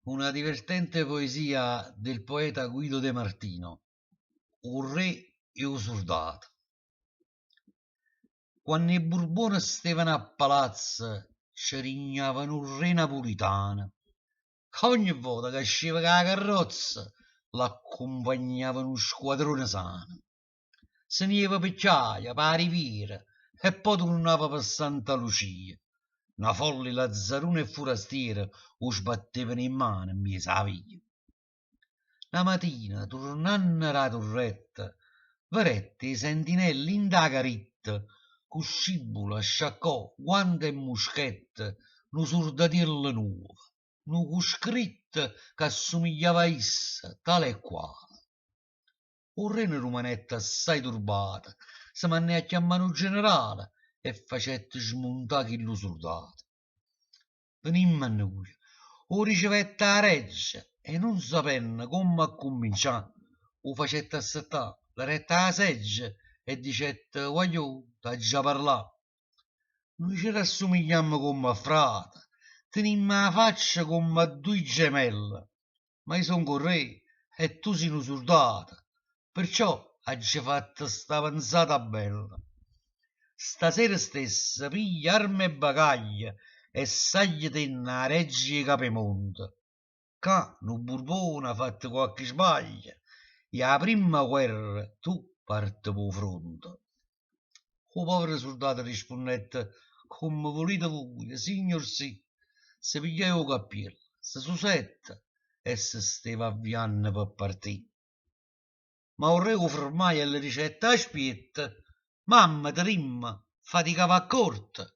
Una divertente poesia del poeta Guido De Martino, 'O rre e 'o surdato. Quanno 'e Burbone stevano a palazzo ce rignava nu rre napulitano ca ogne vota ca asceva cu 'a carrozza l'accumpagnava nu squadrone sano. Se ne jeva pe Chiaia, p' 'a Riviera e po' turnava pe Santa Lucia. Na folla 'e lazzarune e furastiere 'o sbattevano 'e mmane 'mmiez' 'a via. Na matina, turnanno d' 'a Turretta, vedette 'e sentinelle 'int' 'a garitta cu scibbula, sciaccò, guante e muschette, nu surdatiello nuovo, nu cuscritto ch'assumigliava a isso, tale e quale. 'O rre ne rumanette assai turbato, se mannaje a chiammà nu generale e facette smuntà chillu surdato. Venimmo a nuje, 'o ricevette 'a reggia e nun sapenno comme accummincià, 'o facette assettà, le dette 'a seggia e dicette, Guagliò, t'aggia parlà. Nuje ce rassumigliammo comm' a frate, tenimmo 'a faccia comm' a duje gemelle, ma io songo 'o rre e tu si' nu surdato, perciò aggio fatto sta penzata bella. Stasera stessa piglia arme e bagaglie e saglietenne 'a reggia 'e Capemonte. Ccà nu Burbone ha fatto quacche sbaglio e 'a primma guerra tu parte p' 'o fronte. 'O povero surdato rispunnette, Comme vulite vuje, signorsì. Se pigliaje 'o cappiello, se susette e se steva avvianno pe partì. Ma 'o rre 'o fermaje e le dicette, Aspiette, mammeta, dimme, faticava a corte?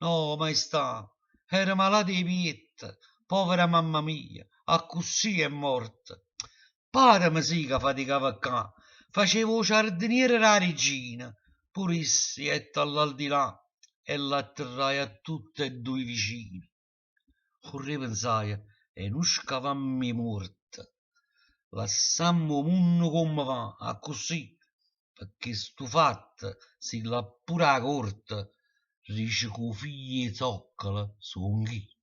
No, maestà, era malata 'e pietto, povera mamma mia, accussì è morta. Pàteme sì ca faticava ccà, faceva 'o ciardeniere d' 'a riggina, pure isso jette all'aldilà e l'atterraje a tutte e duje vicine. 'O rre pensaje, E nun scavammo 'e muorte, lassammo 'o munno comme va, accussì, pecché stu fatto si l'appura 'a corte, dice ca 'o figlio 'e zoccola songh'io.